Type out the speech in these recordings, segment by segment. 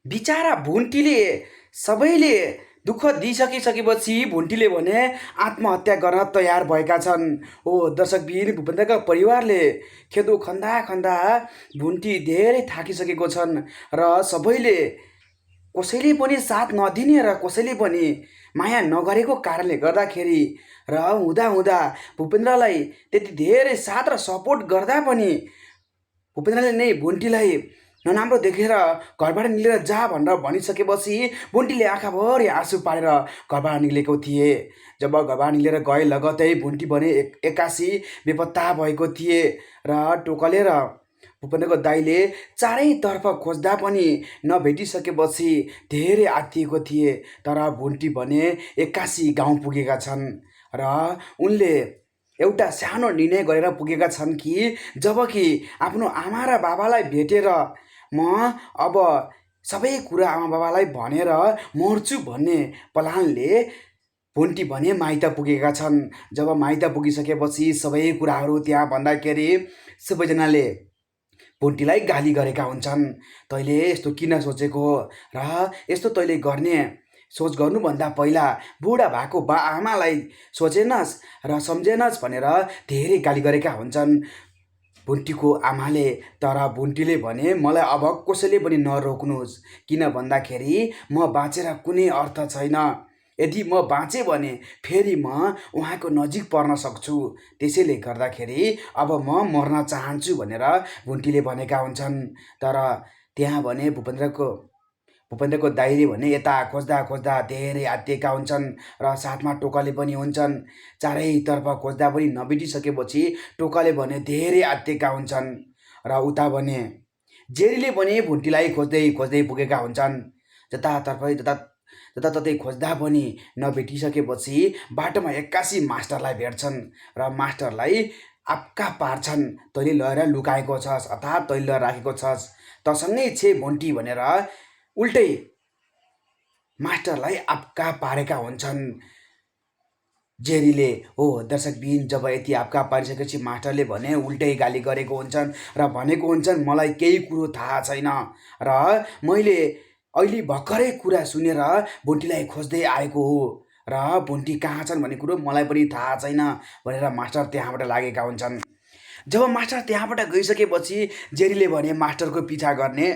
बिचारा भुन्टीले सबैले दुःख दिइसकिसकेपछि भुन्टीले भने आत्महत्या गर्न तयार भएका छन्। हो दर्शकबिन भूपेन्द्रका परिवारले खेदो खन्दा खन्दा भुन्टी धेरै थाकिसकेको छन् र सबैले कसैले पनि साथ नदिने र कसैले पनि माया नगरेको कारणले गर्दाखेरि र हुँदा भूपेन्द्रलाई त्यति धेरै साथ र सपोर्ट गर्दा पनि भूपेन्द्रले नै भुन्टीलाई नराम्रो देखेर घरबाट निस्केर जा भनेर भनिसकेपछि भुन्टीले आँखाभरि आँसु पारेर घरबाट निक्लेको थिए। जब घरबाट निस्केर गए लगतै भुन्टी भने एक्कासी बेपत्ता भएको थिए र टोकलेर भूपेन्द्रको दाइले चारैतर्फ खोज्दा पनि नभेटिसकेपछि धेरै आत्तिएको थिए। तर भुन्टी भने एक्कासी गाउँ पुगेका छन् र उनले एउटा सानो निर्णय गरेर पुगेका छन् कि जबकि आफ्नो आमा र बाबालाई भेटेर म अब सबै कुरा आमा बाबालाई भनेर मर्छु भन्ने प्लानले भुन्टी भने माइत पुगेका छन्। जब माइत पुगिसकेपछि सबै कुराहरू त्यहाँ भन्दाखेरि सबैजनाले भुन्टीलाई गाली गरेका हुन्छन्। तैँले यस्तो किन सोचेको र यस्तो तैँले गर्ने सोच गर्नुभन्दा पहिला बुढा भएको बा आमालाई सोचेनस् र सम्झेनस् भनेर धेरै गाली गरेका हुन्छन् भुन्टीको आमाले। तर भुन्टीले भने मलाई अब कसैले पनि नरोक्नुहोस्, किन भन्दाखेरि म बाँचेर कुनै अर्थ छैन। यदि म बाँचेँ भने फेरि म उहाँको नजिक पर्न सक्छु, त्यसैले गर्दाखेरि अब म मर्न चाहन्छु भनेर भुन्टीले भनेका हुन्छन्। तर त्यहाँ भने भूपेन्द्रको दाइले भने यता खोज्दा खोज्दा धेरै आत्तिएका हुन्छन् र साथमा टोकाले पनि हुन्छन्। चारैतर्फ खोज्दा पनि नभेटिसकेपछि टोकाले भने धेरै आत्तिएका हुन्छन् र उता भने जेरीले पनि भुन्टीलाई खोज्दै खोज्दै पुगेका हुन्छन्। जताततै खोज्दा पनि नभेटिसकेपछि बाटोमा एक्कासी मास्टरलाई भेट्छन् र मास्टरलाई आपका पार्छन्। तैँले लगेर लुकाएको छस् अर्थात् तैँले लगेर राखेको छस्, तसँगै छे भुन्टी भनेर उल्टै मास्टरलाई आपका पारेका हुन्छन् जेरीले। हो दर्शकबिन जब यति आपका पारिसकेपछि मास्टरले भने उल्टै गाली गरेको हुन्छन् र भनेको हुन्छन् मलाई केही कुरो थाहा छैन र मैले अहिले भर्खरै कुरा सुनेर भुन्टीलाई खोज्दै आएको हो र भुन्टी कहाँ छन् भन्ने कुरो मलाई पनि थाहा छैन भनेर मास्टर त्यहाँबाट लागेका हुन्छन्। जब मास्टर त्यहाँबाट गइसकेपछि जेरीले भने मास्टरको पिछा गर्ने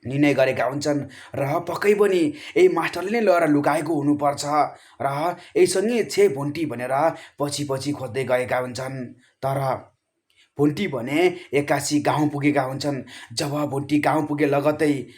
निर्णय गरेका हुन्छन् र पक्कै पनि यही मास्टरले नै लगेर लुकाएको हुनुपर्छ र यहीसँगै छे भुन्टी भनेर पछि खोज्दै गएका हुन्छन्। तर भुन्टी भने एक्कासी गाउँ पुगेका हुन्छन्। जब भुन्टी गाउँ पुगे लगतै